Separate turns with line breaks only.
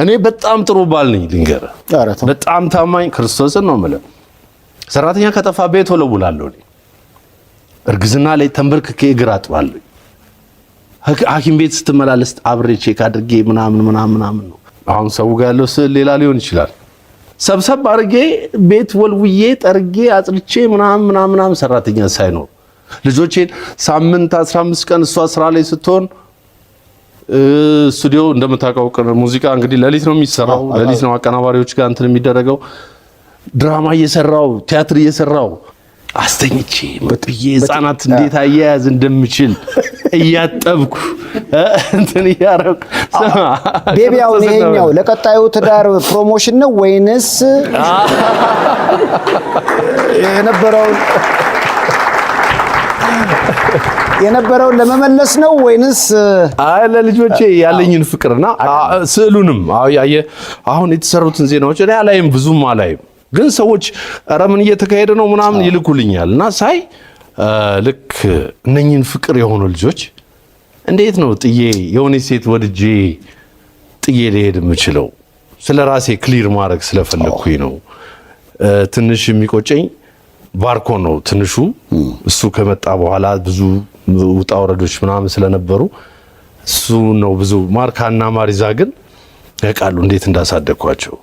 እኔ በጣም ጥሩ ባል ነኝ፣ ልንገርህ፣
ኧረ ተው።
በጣም ታማኝ፣ ክርስቶስን ነው የምልህ። ሰራተኛ ከጠፋ ቤት ወለውላለሁ። እኔ እርግዝና ላይ ተንበርክኬ እግር አጥባለሁ። ሐኪም ቤት ስትመላለስ አብሬ check አድርጌ ምናምን ምናምን ምናምን ነው። አሁን ሰው ጋር ያለው ስዕል ሌላ ሊሆን ይችላል። ሰብሰብ አድርጌ ቤት ወልውዬ ጠርጌ አጽድቼ ምናምን ምናምን ምናምን ሰራተኛ ሳይኖር ልጆቼን ሳምንት 15 ቀን እሷ ስራ ላይ ስትሆን ስቱዲዮ እንደምታውቀው ሙዚቃ እንግዲህ ሌሊት ነው የሚሰራው። ሌሊት ነው አቀናባሪዎች ጋር እንትን የሚደረገው። ድራማ እየሰራው፣ ቲያትር እየሰራው፣ አስተኝቼ ብዬ ህፃናት እንዴት አያያዝ እንደምችል እያጠብኩ እንትን እያደረኩ ስማ፣
ቤቢ፣ አሁን ይሄኛው ለቀጣዩ ትዳር promotion ነው ወይንስ የነበረውን ለመመለስ ነው ወይንስ?
አይ፣ ለልጆቼ ያለኝን ፍቅርና ስዕሉንም አየህ፣ አሁን የተሰሩትን ዜናዎች እኔ አላይም፣ ብዙም አላይም፣ ግን ሰዎች ኧረ ምን እየተካሄደ ነው ምናምን ይልኩልኛል እና ሳይ ልክ እነኝህን ፍቅር የሆኑ ልጆች እንዴት ነው ጥዬ የሆነ ሴት ወድጄ ጥዬ ልሄድ የምችለው? ስለ ራሴ clear ማድረግ ስለፈለግኩኝ ነው። ትንሽ የሚቆጨኝ ባርኮ ነው ትንሹ። እሱ ከመጣ በኋላ ብዙ ውጣ ውረዶች ምናምን ስለነበሩ እሱ ነው ብዙ። ማርካና ማሪዛ ግን ያውቃሉ እንዴት እንዳሳደግኳቸው።